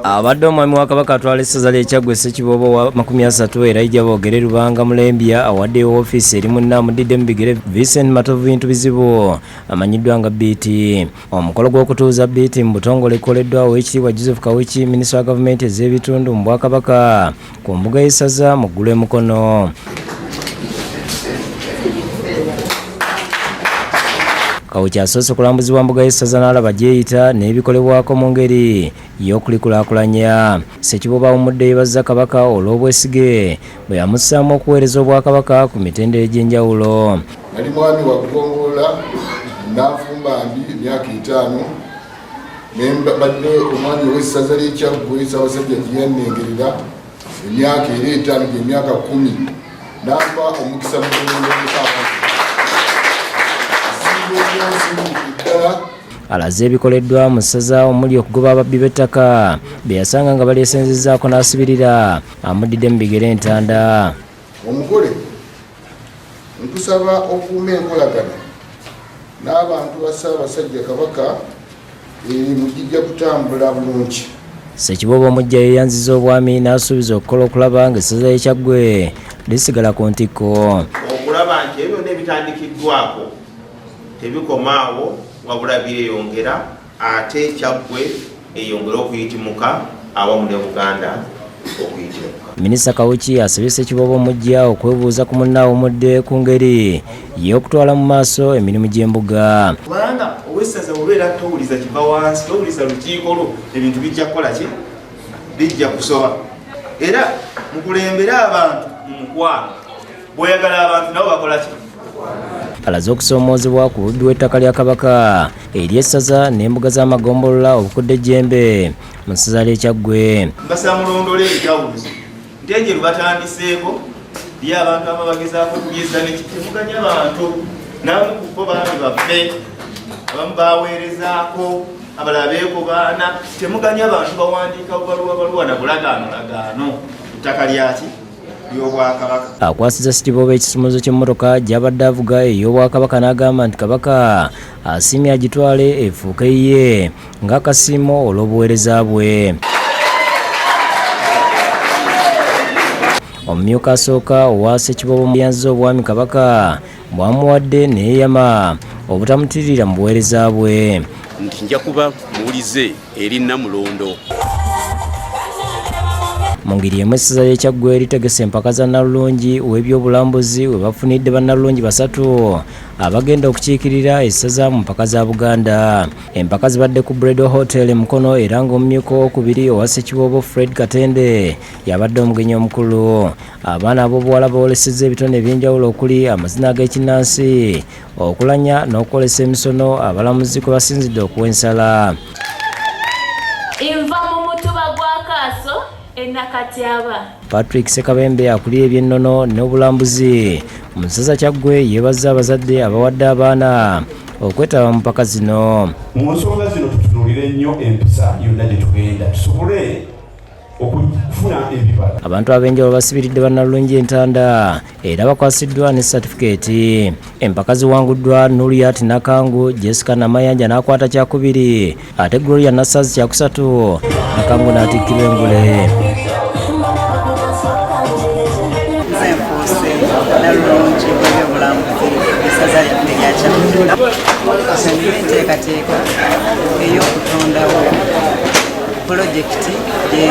Abadde omwami wa Kabaka atwala essaza ly'e Kyaggwe Ssekiboobo wa 30 Elijah Boogere Lubanga Mulembya awaddeyo woofiisi eri munne amudidde mu bigere Vincent Matovu Bintu Bizibu amanyiddwa nga Biiti. Omukolo gw'okutuuza Biiti mu butongole gukoleddwa Oweekitiibwa Joseph Kawuki, minisita wa gavumenti ez'ebitundu mu Bwakabaka ku mbuga y'essaza mu Ggulu e Mukono. Kawuki asoose kulambuzibwa mbuga y'essaza n'alaba gy'eyita n'ebikolebwako mu ngeri y'okulikulaakulanya. Ssekiboobo awummudde yeebazza Kabaka olw'obwesige bwe yamussaamu okuweereza Obwakabaka ku mitendera egy'enjawulo. Nali mwami wa ggombolola Nanfumbambi emyaka 5, ne mbadde omwami ow'essaza ly'e Kyaggwe Ssaabasajja gye yannengerera emyaka era 5 gy'emyaka 10, n'ampa omukisa mu kulondoleka abantu. Ddala. Alaze ebikoleddwa mu ssaza omuli okugoba ababbi b'ettaka be yasanga nga balyesenzezaako n'asibirira amuddidde mu bigere entanda. Omugole nkusaba okuuma enkolagana n'abantu ba Ssaabasajja Kabaka, emirimu gijja kutambula bulungi. Ssekiboobo omuggya yeeyanziza obwami n'asuubiza okukola okulaba ng'essaza ly'e Kyaggwe lisigala ku ntikko. Okulaba nti ebyo byonna ebitandikiddwako tebikoma awo wabula byeyongera ate Kyaggwe eyongere okuyitimuka awamu ne Buganda okuyitimuka. Minisita Kawuki asabye Ssekiboobo omuggya okwebuuza ku munne awummudde ku ngeri y'okutwala mu maaso emirimu gy'embuga. Kubanga ow'essaza bw'obeera towuliza kiva wansi, towuliza lukiiko lwo, ebintu bijja kukola ki? Bijja kusoba. Era mukulembere abantu mu mukwano, bw'oyagala abantu nabo bakola ki? Alaze okusoomoozebwa ku bubbi bw'ettaka lya Kabaka ery'essaza n'embuga z'amagombolola obukudde ejjembe mu ssaza ly'e Kyaggwe. Mbasaba mulondole enjawulo nti enjeru batandiseeko ly abantu abamu bagezaako okubyezza n'ekitemuganya abantu n'abamu ku bo baami baffe abamu baweerezaako abalala beekobaana. Temuganya abantu bawandiika bubaluwa baluwa na bulagaano lagaano ku ttaka lyaki ly'Obwakabaka. Akwasiza Ssekiboobo ekisumuzo ky'emmotoka gy'abadde avuga ey'Obwakabaka n'agamba nti Kabaka asiimye agitwale efuuke yiye ng'akasiimo olw'obuweereza bwe. Omumyuka asooka owa Ssekiboobo yanziza obwami Kabaka bw'amuwadde ne yeeyama obutamutirira mu buweereza bwe. Nti nja kuba muwulize eri Nnamulondo. Mu ngeri emu essaza ly'e Kyaggwe litegese empaka za Nnalulungi w'ebyobulambuzi we bafunidde bannalulungi 3 abagenda okukiikirira essaza mu mpaka za Buganda. Empaka zibadde ku Bredo Hotel e Mukono era ng'omumyuka owokubiri owa Ssekiboobo Fred Katende yabadde omugenyi omukulu. Abaana ab'obuwala boolesezza ebitone eby'enjawulo okuli amazina ag'ekinnansi, okulanya n'okwolesa emisono abalamuzi kwe basinzidde okuwa ensala. Nva mu mutuba gwa Kaaso e Nakatyaba. Patrick Ssekabembe akulira eby'ennono n'obulambuzi mu ssaza Kyaggwe yeebazza abazadde abawadde abaana okwetaba mu mpaka zino. Mu nsonga zino tutunuulire nnyo empisa yonna gye tugenda tusobole okufuna ebibala. Abantu ab'enjawulo basibiridde bannalulungi entanda era bakwasiddwa ne satifikeeti. Empaka ziwanguddwa Nuriat Nakangu, Jessica Namayanja n'akwata kyakubiri ate Gloria Nassazi kyakusatu, Nakangu n'atikkirwa engule. Nze nfuuse Nnalulungi w'ebyobulambuzi essaza lyaffe lya Kyaggwe. Nina enteekateeka ey'okutondawo pulojekiti gye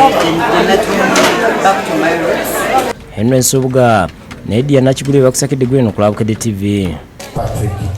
natuumye Back to My Roots. Henry Nsubuga ne Edia Nakiguli bakusakidde Green ku Lab Bukedde TV. Patrick.